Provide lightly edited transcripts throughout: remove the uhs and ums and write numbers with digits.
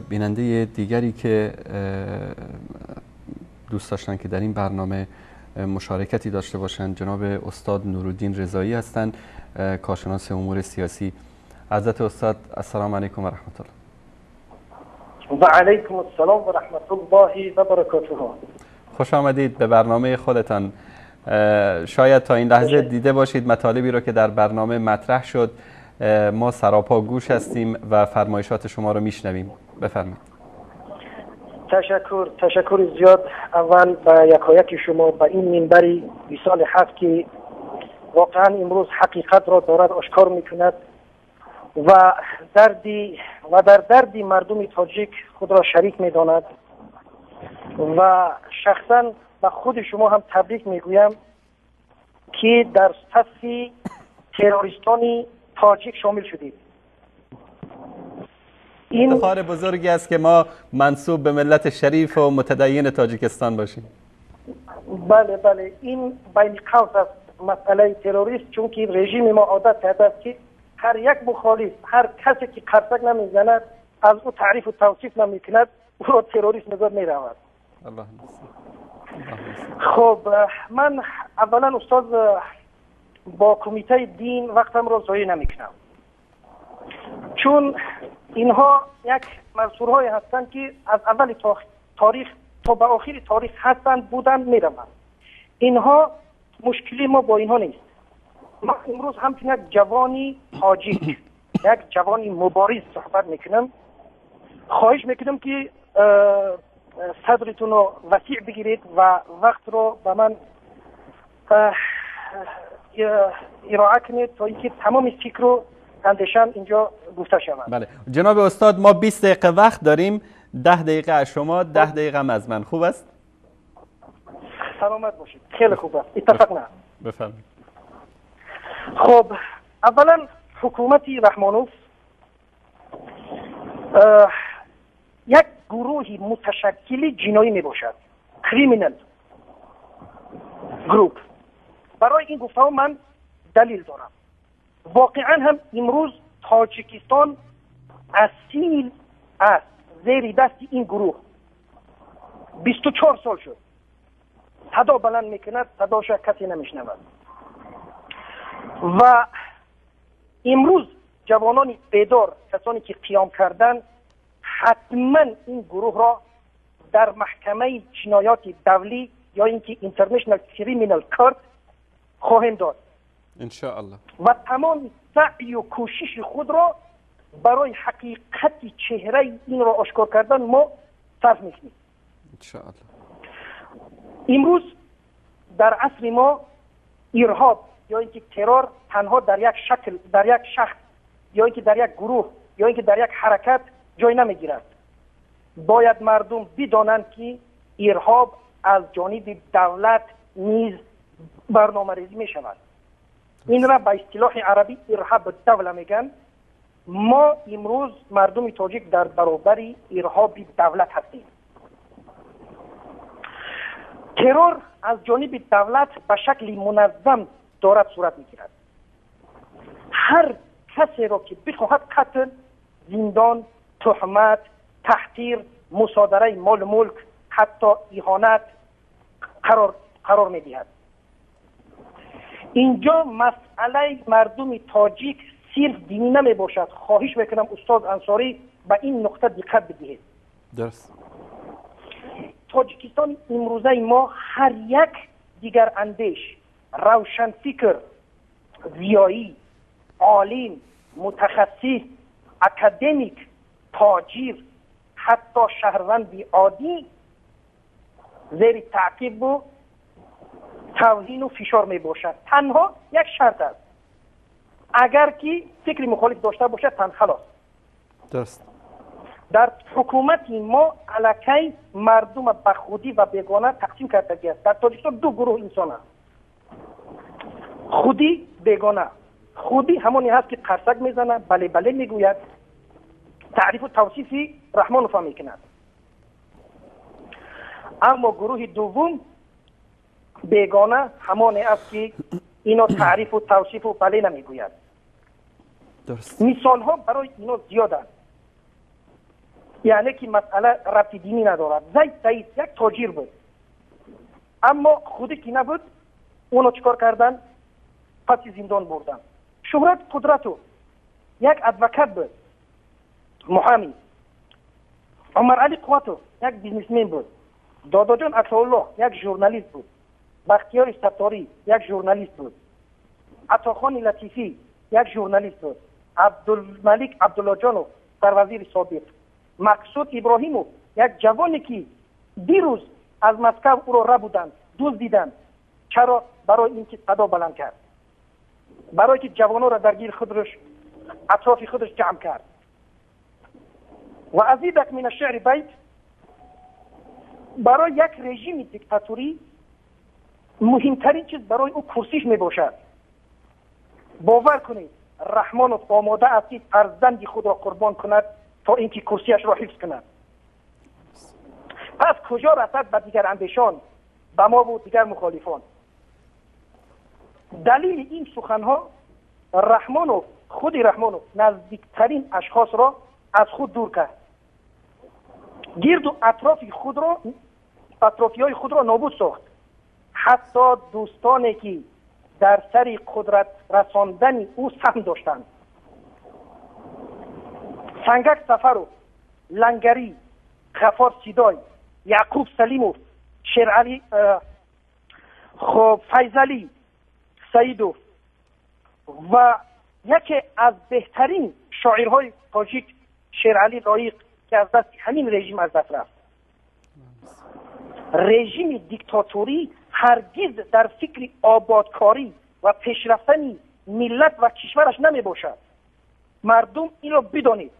بیننده دیگری که دوست داشتن که در این برنامه مشارکتی داشته باشند، جناب استاد نورالدین رضایی هستند، کارشناس امور سیاسی. حضرت استاد، السلام علیکم و رحمت الله. و علیکم السلام و رحمت الله و برکاته. خوش آمدید به برنامه خودتان. شاید تا این لحظه دیده باشید مطالبی رو که در برنامه مطرح شد. ما سراپا گوش هستیم و فرمایشات شما رو میشنویم. بفرمایید. تشکر زیاد اول به یکایک شما، به این منبری وصال حق که واقعا امروز حقیقت را دارد آشکار میکند و دردی و در دردی مردم تاجیک خود را شریک میداند و شخصا به خود شما هم تبریک میگویم که در صف تروریستان تاجیک شامل شدید. این افتخار بزرگی است که ما منسوب به ملت شریف و متدین تاجیکستان باشیم. بله بله، این بین قوس است مسئله تروریست، چون که رژیم ما عادت کرده است که هر یک مخالف، هر کسی که قرصک نمیزند، از او تعریف و توصیف نمیکند، او را تروریست نظر میرود. الله. خب، من اولا استاد با کمیته دین وقتم را ضایع نمیکنم، چون اینها یک منصورهای هستند که از اول تاریخ تا به آخر تاریخ هستند، بودند، میروند. اینها مشکلی ما با اینها نیست. ما امروز همچنین یک جوانی تاجیک، یک جوانی مبارز صحبت میکنم. خواهش میکنم که صدرتون رو وسیع بگیرید و وقت رو به من ارائه کنید تا اینکه تمام فکر و اندیشم اینجا گفته شود. بله جناب استاد، ما 20 دقیقه وقت داریم، 10 دقیقه از شما، 10 دقیقه هم از من. خوب است؟ سلامت باشید، خیلی خوب است، اتفقنا. بفرمایید. خب، اولا حکومت رحمانوف یک گروهی متشکل جنایی می باشد، criminal group. برای این گفته من دلیل دارم. واقعا هم امروز تاجیکستان اسیر است زیر دست این گروه. 24 سال شد صدا بلند میکند، صداش کسی نمیشنود و امروز جوانان بیدار، کسانی که قیام کردن، حتما این گروه را در محکمه جنایات دولی یا اینکه International Criminal Court خواهیم داد. انشاءالله. و تمام سعی و کوشش خود را برای حقیقت چهره این را آشکار کردن ما صرف میکنیم. انشاءالله. امروز در عصر ما ارهاب یا اینکه ترور تنها در یک شکل، در یک شخص یا اینکه در یک گروه یا اینکه در یک حرکت جای نمیگیرد. باید مردم بدانند که ارهاب از جانب دولت نیز برنامه ریزی می شود. این را به اصطلاح عربی ارهاب دوله میگن. ما امروز مردم تاجیک در برابر ارهاب دولت هستیم. ترور از جانب دولت به شکل منظم دارد صورت میگیرد. هر کسی را که بخواهد قتل، زندان، تهمت، تحقیر، مصادره مال ملک، حتی اهانت قرار میدهد. اینجا مسئله مردم تاجیک صرف دینی نمی باشد. خواهش میکنم استاد انصاری به این نقطه دقت بدهید. درست. تاجیکستان امروزه ما هر یک دیگر اندیش، روشن فکر، ضیایی، عالم، متخصص، اکادمیک، تاجر، حتی شهروند عادی زیر تعقیب و توهین و فشار می باشد. تنها یک شرط است، اگر که فکر مخالف داشته باشد تن خلاص. درست. در حکومت ما الکی مردم به خودی و بیگانه تقسیم کرده است. در تاجیکستان دو گروه انسان است، خودی، بیگانه. خودی همونی هست که قرصک میزنه، بله بله میگوید، تعریف و توصیفی رحمانوف میکند. اما گروه دوم بیگانه همانی است که اینا تعریف و توصیف و بله نمیگوید. درست. مثال ها برای اینا زیاد است. Яъне ки масъала рабти динӣ надорад. Зайд Саид як тоҷир буд, аммо худи ки набуд, ӯно чӣ кор карданд? Паси зиндон бурданд. Шуҳрат Қудратов як адвокат буд, муҳамӣ. Умарали Қувватов як бизнесмен буд. Додоҷон Атоуллоҳ як журналист буд. Бахтиёри Сатторӣ як журналист буд. Атохони Латифӣ як журналист буд. Абдулмалик Абдуллоҷонов сарвазири собиқ. Мақсуд Иброҳимов як ҷавоне ки дирӯз аз Москав ӯро рабуданд, дуздиданд. Чаро? Барои ин ки садо баланд кард, барое ки ҷавононро дар гири худаш, атрофи худаш ҷамъ кард. Ва азидак мин ашшеъри байт, барои як режими диктаторӣ муҳимтарин чиз барои ӯ курсиш мебошад. Бовар кунед, Раҳмонов омода аст ки фарзанди худро қурбон кунад то ин ки курсияшро ҳифз кунад. Пас куҷо расад ба дигар андешон, ба мову дигар мухолифон? Далили ин суханҳо, Раҳмонов, худи Раҳмонов наздиктарин ашхосро аз худ дур кард, гирду атрофи худро, атрофиҳои худро нобуд сохт. Ҳатто дӯстоне ки дар сари қудрат расондани ӯ саҳм доштанд: Сангак Сафаров, Лангарӣ, Ғафор Сидой, Яъқуб Салимов, Шерали, хоб, Файзалӣ Саидов ва яке аз беҳтарин шоирҳои тоҷик Шералӣ Лоиқ, ки аз дасти ҳамин режим аз даст рафт. Режими диктаторӣ ҳаргиз дар фикри ободкорӣ ва пешрафтани миллат ва кишвараш намебошад. Мардум инро бидонед.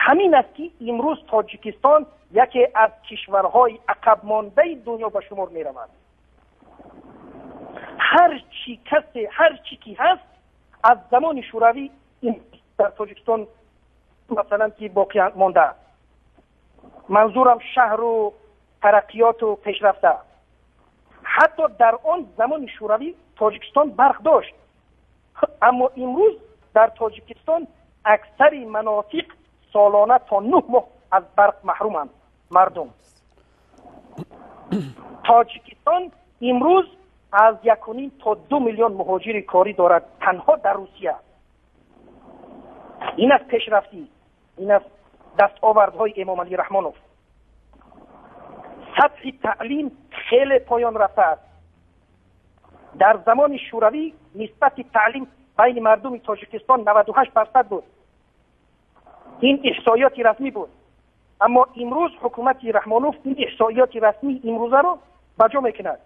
Ҳамин аст ки имрӯз Тоҷикистон яке аз кишварҳои ақабмондаи дунё ба шумор меравад. Ҳар чӣ касе, ҳар чӣ ки ҳаст, аз замони Шӯравӣ дар Тоҷикистон масалан ки боқӣ мондааст. Манзурам шаҳру тараққиёту пешрафта. Ҳатто дар он замони Шӯравӣ Тоҷикистон барқ дошт, аммо имрӯз дар Тоҷикистон аксари манотиқ солона то 9 моҳ аз барқ маҳруманд мардум. Тоҷикистон имрӯз аз 1.5 то 2 миллион муҳоҷири корӣ дорад танҳо дар Русия. Ин аст пешрафтӣ, ин аст дастовардҳои Эмомалӣ Раҳмонов. Сатҳи таълим хеле поён рафтааст. Дар замони Шӯравӣ нисбати таълим байни мардуми Тоҷикистон 98% буд. Ин эҳсоиёти расмӣ буд. Аммо имрӯз ҳукумати Раҳмонов ин эҳсоиёти расмии имрӯзаро ба ҷо мекунад.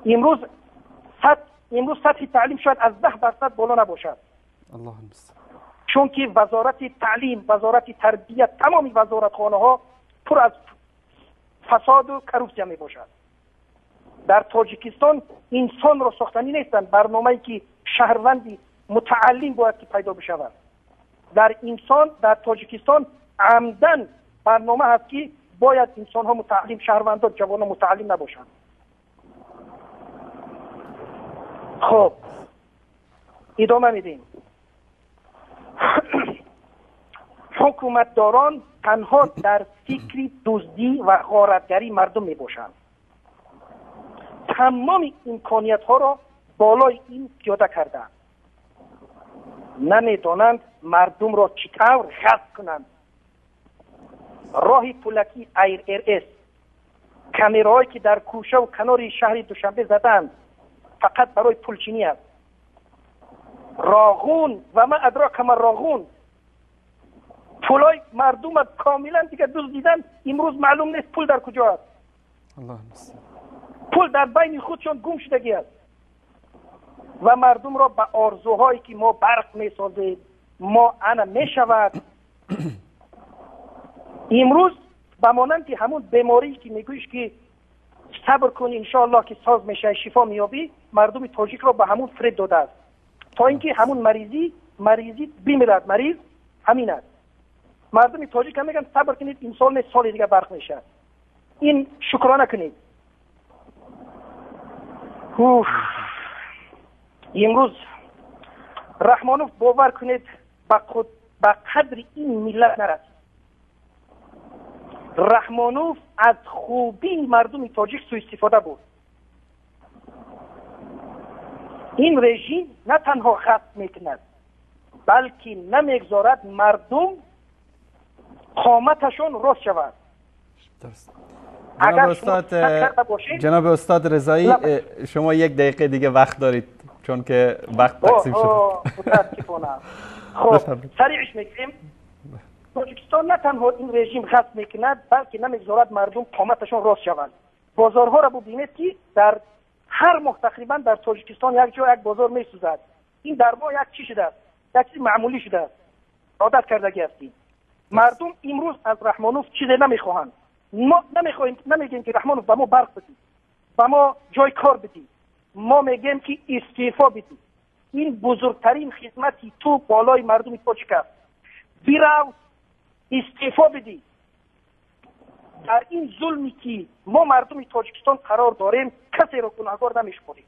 Имрӯз сатҳи таълим шояд аз 10% боло набошад. Чунки вазорати таълим, вазорати тарбия, тамоми вазоратхонаҳо пур аз фасоду коррупсия мебошад. Дар Тоҷикистон инсонро сохтанӣ нестанд. Барномае ки шаҳрванди мутааллим бояд ки пайдо бишавад. Дар инсон, дар Тоҷикистон амдан барнома ҳаст ки бояд инсонҳо мутааллим, шаҳрвандо, ҷавонон мутааллим набошанд. Хоб, идома медиҳем. Ҳукуматдорон танҳо дар фикри дуздӣ ва ғоратгарии мардум мебошанд. Тамоми имкониятҳоро болои ин пиёда кардаанд. Намедонанд мардумро чӣ тавр ғасб кунанд. Роҳи пулакӣ IRS, камераҳое ки дар кӯшаву канори шаҳри Душанбе задаанд, фақат барои пулчинӣ аст. Роғун ва ма адрока ма роғун, пулои мардума комилан дигар дуздидан. Имрӯз маълум нест пул дар куҷо аст. Пул дар байни худшон гум шудагӣ аст ва мардумро ба орзуҳое ки мо барқ месозем, мо ана мешавад. Имрӯз ба монанди ҳамун беморие ки мегӯиш ки сабр кун, иншоаллоҳ ки соз мешавӣ, шифо меёбӣ, мардуми тоҷикро ба ҳамун фиреб додааст то ин ки ҳамун маризӣ бимирад. Мариз ҳамин аст. Мардуми тоҷик ҳам мегӯянд сабр кунед, имсол не, соли дигар барқ мешавад. Ин шукрона кунед. Имрӯз Раҳмонов, бовар кунед, ба қадри ин миллат нарасид. Раҳмонов аз хубии мардуми тоҷик суистифода бурд. Ин режим на танҳо ғасб мекунад, балки намегузорад мардум қоматашон рост шавад. جناب استاد رضایی، شما یک دقیقه دیگه وقت دارید چون که وقت تقسیم شده. خب سریعش میگیم. тоҷикистон на танҳо ин режим ғасб мекунад, балки намегузорад мардум қоматашон рост шаванд. Бозорҳоро бубинед ки дар ҳар моҳ тақрибан дар Тоҷикистон як ҷо як бозор месӯзад. Ин дар мо як чӣ шудааст, як чизи маъмулӣ шудааст, одат кардагӣ ҳастем. Мардум имрӯз аз Раҳмонов чизе намехоҳанд. Мо намехоҳем, намегӯем ки Раҳмонов ба мо барқ бидӣ, ба мо ҷои кор бидӣ. Мо мегӯем ки истеъфо бидӣ. Ин бузургтарин хизмати ту болои мардуми тоҷик аст. Бирав, истеъфо бидӣ. Дар ин зулме ки мо мардуми Тоҷикистон қарор дорем, касеро гунаҳгор намешуморем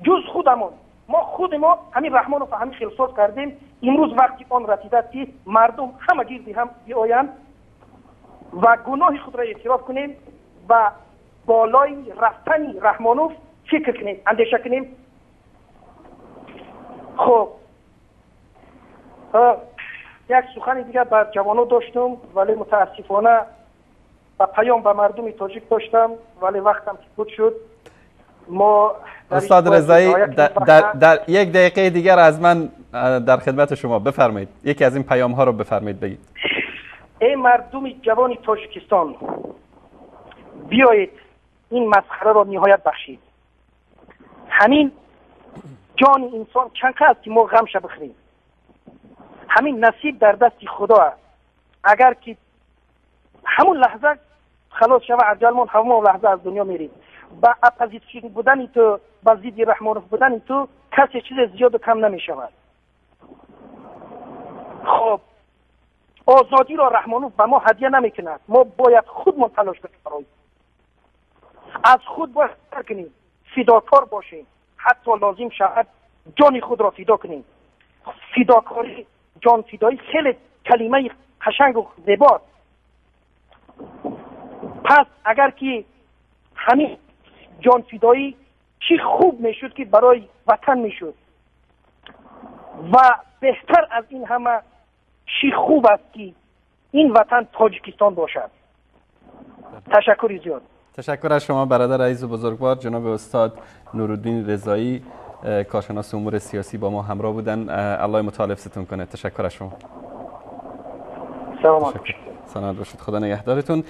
ҷуз худамон. Мо худи мо ҳамин Раҳмонов ҳамин хелсоз кардем. Имрӯз вақти он расидааст ки мардум ҳама гирди ҳам биоянд ва гуноҳи худро эътироф кунем ва болои рафтани Раҳмонов фикр кунем, андеша кунем. Хуб, як сухани дигар бар ҷавонон доштум, вале мутаассифона ба паём ба мардуми тоҷик доштам, вале вақтам ки буд шуд. ما استاد رضایی، در یک دقیقه دیگر از من در خدمت شما، بفرمایید یکی از این پیام ها رو بفرمایید بگید. ای مردم جوان تاجیکستان، بیایید این مسخره را نهایت بخشید. همین جان انسان چند است که ما غمش بخوریم. همین نصیب در دست خدا است. اگر که همون لحظه خلاص شود عجلمون، همون لحظه از دنیا میریم. با اپوزیسیون بودن تو، با ضد رحمانوف بودن تو، کسی چیز زیاد و کم نمی شود. خب آزادی را رحمانوف به ما هدیه نمی کند. ما باید خودمان تلاش کنیم، از خود باید کنیم، فداکار باشیم، حتی لازم شود جان خود را فدا کنیم. فداکاری، جان فدایی خیلی کلمه قشنگ و زیباست. پس اگر که همین جان فدایی چی خوب میشد که برای وطن میشد، و بهتر از این همه چی خوب است که این وطن تاجیکستان باشد. تشکر زیاد. تشکر از شما برادر عزیز و بزرگوار جناب استاد نورالدین رضایی، کارشناس امور سیاسی با ما همراه بودن. الله متعال حفظتون کنه. تشکر از شما. سلام. سلامت باشید. خدا نگهدارتون.